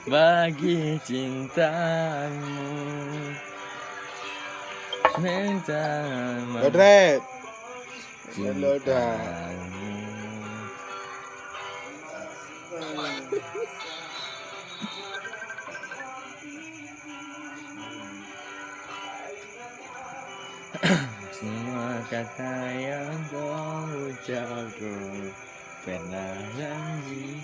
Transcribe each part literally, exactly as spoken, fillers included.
bagi cintamu. Cinta Badret. Cintamu. Hello, dah. Semua kata yang kau ucapkan pernah janji.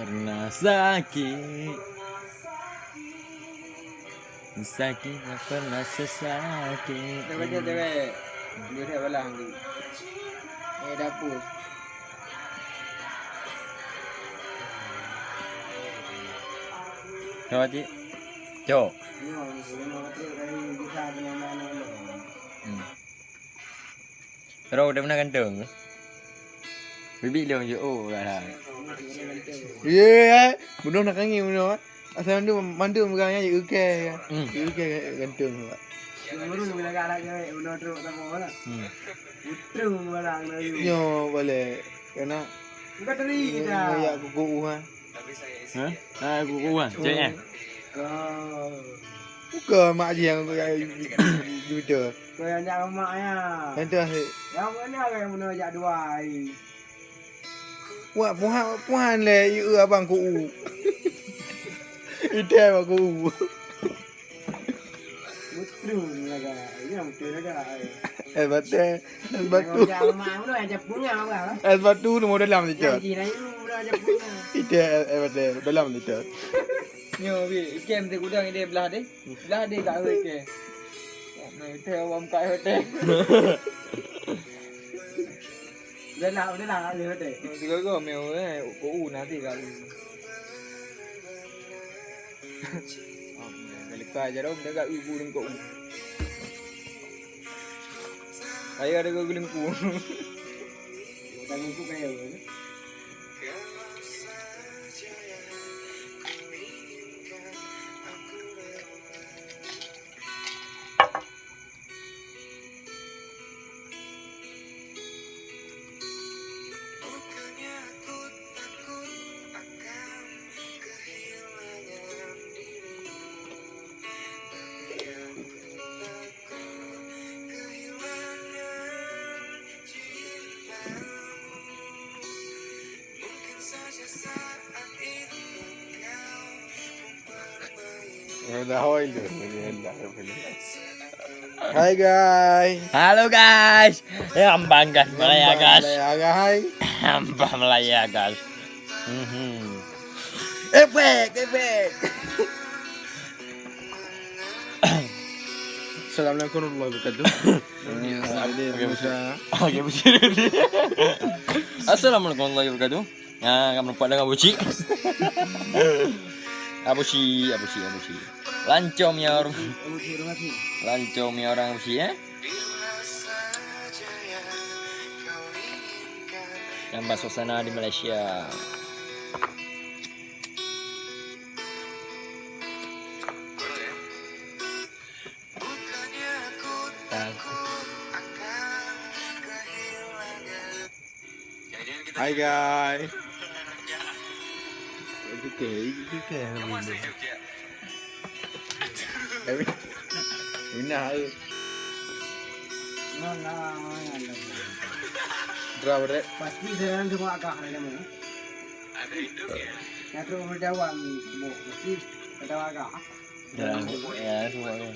Karena sakit, sakit tak pernah sesakit. Cewek, cewek, cewek. Dia dah balang tu. Eh, dapur. Siapa, cik? Cok. Hmm. Rau udah pernah gantung? Bibi dia tunjuk, oh, kat dah. Ya, ya. Bunoe nak kangen bunoe, eh. Asai mandum, mandum pegang nyan, ya, okey. Hmm. Ya, okey, gantung, Pak. Hmm. Nyoe boleh. Kena. Bukan teri dah. Ya, kuku, ha. Ha? Ah, kuku, ha. Cek, eh? Oh. Bukan mak jih yang, yang, yang, yang, yang, Kau yang jak mak ya. Yang tu asyik. Yang mana yang mana jak dua hari? Wah, puhan, puhan leh, ya, abang ku u. Ite abang ku u. Betul lagak. Ya, betul lagak. Eh, batai. Es batu. Yang mak mana yang jak punya abang? Es batu ni mau dalam ni, Cot. Yang kira itu udah jak punya. Ite, eh, batai. Dalam ni, Cot. Nyo, bi, ikem tu gudang ide belah deh. Belah deh kat hotel. Nah, hotel orang buka hotel. Udah lah, udah lah, ada hotel. Tiga go meh, eh, kok u nanti kat u. Lepas je dah, dah kat u, u dan kok u. Kaya ada kau gelengku. Bukan gelengku kaya apa? Hai, guys. Halo, guys. Ya, ambang, guys. Malaya, guys. Malaya, guys. Ambang Malaya, guys. Mhm. Efek, efek. Assalamualaikum warahmatullahi wabarakatuh. Eh, ada Musa. Oke, Musa. Assalamualaikum warahmatullahi wabarakatuh. Ah, kamu lupa dengan Abuci. Abuci, Abuci, Abuci. Lancom ya orang. Lancom ya orang Abuci, eh? Tambah suasana di Malaysia. Hai, guys. Oke, oke. Mina, eh. Dra, Brek. Pasti saya semua agak ada nama. Ada induk ya? Yang tu berjawab ni, bu. Pasti ada agak. Ya, ya, semua. Ya.